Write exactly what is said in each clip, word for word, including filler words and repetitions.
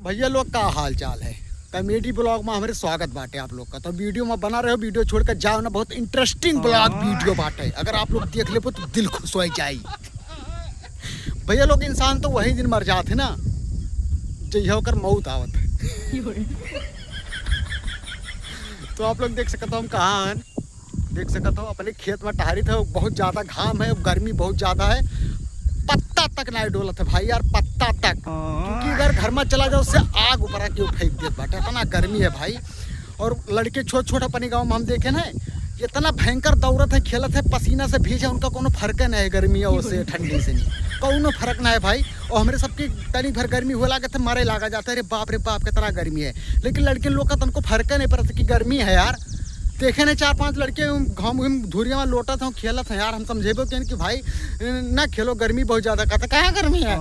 भइया लोग, का हाल चाल है? Comedy vlog में हमरे स्वागत बाटे आप लोग का। तो video में बना रहे हो, video छोड़ के जाओ ना, बहुत interesting vlog video बाटे। अगर आप लोग देख लेबो तो दिल खुश हो जाई। भइया लोग, इंसान तो वही दिन मर जात है ना, जहिया ओकर मौत आवत है। तो आप लोग देख सकत हो हम कहाँ हैं, देख सकत हो अपने खेत में टहरित है। बहुत ज्यादा घाम है, गर्मी बहुत ज्यादा है, पत्ता तक नहीं डोलत है भाई यार, पत्ता तक। क्योंकि अगर घर में चला जाओ, उससे आग ऊपर आके फेंक देत बाटे, इतना गर्मी है भाई। और लड़के छोट छोट अपने गाँव में हम देखे ना, इतना भयंकर दौड़त है, खेलत है, पसीना से भीजे, उनका कोनो फर्क नहीं है गर्मी और से ठंडी से नहीं, कोनो फर्क ना है भाई। और हमरे सबके तनी भर गर्मी हुआ लागत है, मरे लागा जाता है, अरे बाप रे बाप, कितना गर्मी है। लेकिन लड़के लोग का तनको फर्क नहीं पड़ता कि गर्मी है यार। देखे ना, चार पांच लड़के घाम घूम धुरिया में लोटत हैं, खेलत हैं यार। हम समझेबो कि, कि भाई ना खेलो, गर्मी बहुत ज्यादा। कहता, "कहाँ गर्मी है?"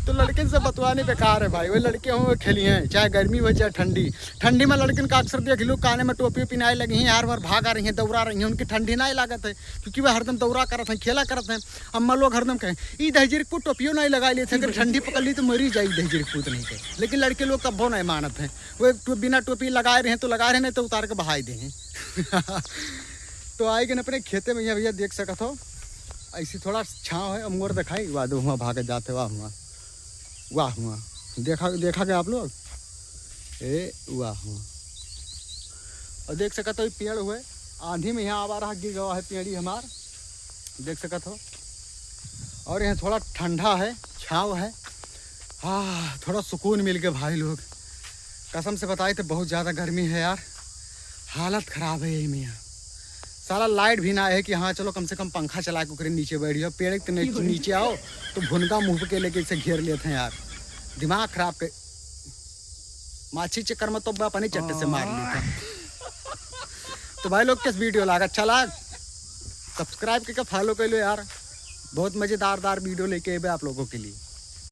तो लड़कन से बतवाने बेकार है भाई, वो लड़के हों, वो खेली हैं, चाहे गर्मी हो चाहे ठंडी। ठंडी में लड़कन का अक्सर देख लो, काने में टोपी ओपी नहीं लगी हैं यार, वर भागा रही हैं, दौड़ा रही हैं, उनकी ठंडी नहीं लागत है, क्योंकि वह हरदम दौड़ा करत हैं, खेला करत हैं। अम्मा लोग हरदम कहें, "ई दहजीरकपुर टोपियो नहीं लगा लिए थे, अगर ठंडी पकड़ ली तो मरी जाई दहजीरकपुर नहीं के।" लेकिन लड़के लोग तब वो नहीं मानत हैं, वो एक टो-, बिना टोपी लगाए रहे तो लगाए रहे, नहीं तो उतार के बहाई दे हैं। तो आए गए अपने खेते में, भैया देख सकत हो, ऐसी थोड़ा छाँव है, मोर दिखाई, वाह दो हुआ भागे जाते, वाह हुआ, वाह हुआ, देखा, देखा गया आप लोग, ए वाह हुआ। और देख सकत हो, ये पेड़ हुए, आंधी में यहाँ आवा रहा, गिर गवा है पेड़ी हमार, देख सकत हो। और यहाँ थोड़ा ठंडा है, छाँव है, हाँ, थोड़ा सुकून मिल गया भाई लोग। कसम से बताई तो बहुत ज़्यादा गर्मी है यार, हालत ख़राब है यही में यहाँ। साला लाइट भी ना है कि हाँ चलो कम से कम पंखा चला के ओकरे नीचे बैठ जाओ, पेड़ के नी-, नीचे आओ तो भुनका मुँह के लेके इसे घेर लेते हैं यार। दिमाग खराब कर, माछी चक्कर में तो अपने चट्टे से मार लेते हैं। तो भाई लोग, किस video लागा, अच्छा लाग, subscribe करके follow कर लो यार, बहुत मज़ेदार दार video लेके अबे आप लोगों के लिए।